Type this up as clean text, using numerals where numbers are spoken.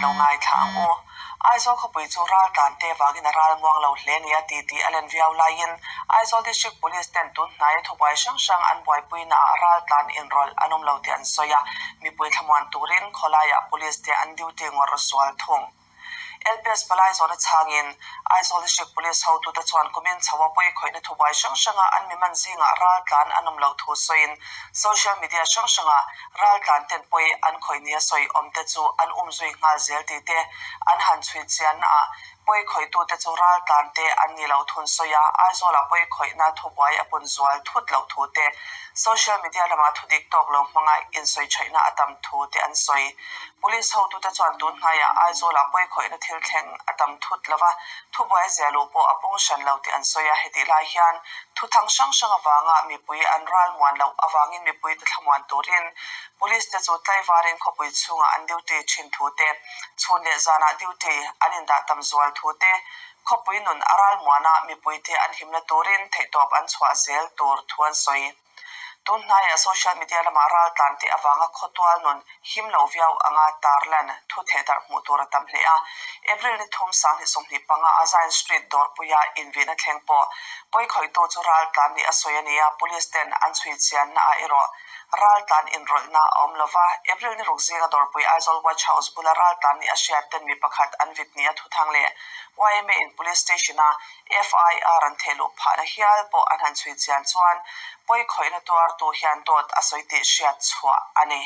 Lo ngaithla ang u. Aizawl khawpui chu raltlan te vangin a ral muang lo hle nia ti tih a len viau laiin Aizawl District Police ten tun hnaia thubuai hrang hrang an buaipuinaah raltlan inrawlh an awm lo tih an sawi a, mipui thlamuan turin khawlaiah Police te an duty ngawrh zual thung. LPS palai zawhna chhangin Aizawl District Police hotute chuan kumin chho a pawi khawihna thubuai hrang hranga an mi man zingah raltlan an awm loh thu sawiin social media hrang hranga raltlan ten pawi an khawih nia sawi awmte chu an umzui nghal zel tih te an han chhui chiannaah pawi khawihtute chu raltlan te an ni lo thun sawi a, Aizawlah pawi khawihna thubuai a pun zual thut loh thu te, social media lama thudik tawk lo hmanga insawi thaihna a tam thu te an sawi. Police hotute chuan tun hnaiah Aizawlah pawi khawihna thil thleng a tam thut lo va, thubuai zia luh pawh a pung hran lo tih an sawi a, hetih lai hian thuthang hrang hrang avanga mipui an ral muan loh avangin mipuite thlamuan turin Police te chu tlaivarin khawpui chhungah an duty thin thu te, chhun leh zanah duty an indah tam zual thu te, khawpui nun a ral muana mipuite an himna turin theihtawp an chhuah zel tur thu an sawi. Tun hnaiah social media lamah raltlan tih avanga khawtual nun him lo viau anga tarlan thu thehdarh hmuh tur a tam hle a. April ni thum 2025 a Zion Street dawrpuia invihna thleng pawh pawikhawihtu chu raltlan nih a sawi a ni a, police ten an chhui chianna ah erawh raltlan inrawlhna a awm lova. April ni ruk zinga dawrpui Aizawl Watch House bula raltlan nih a hriat ten mi pakhat an vit nia thuthang leh yma in police station a FIR an theh luh phahna hial pawh an han chhui chian chuan pawikhawihna tuartu hian dawt a sawi tih hriat chhuah a ni.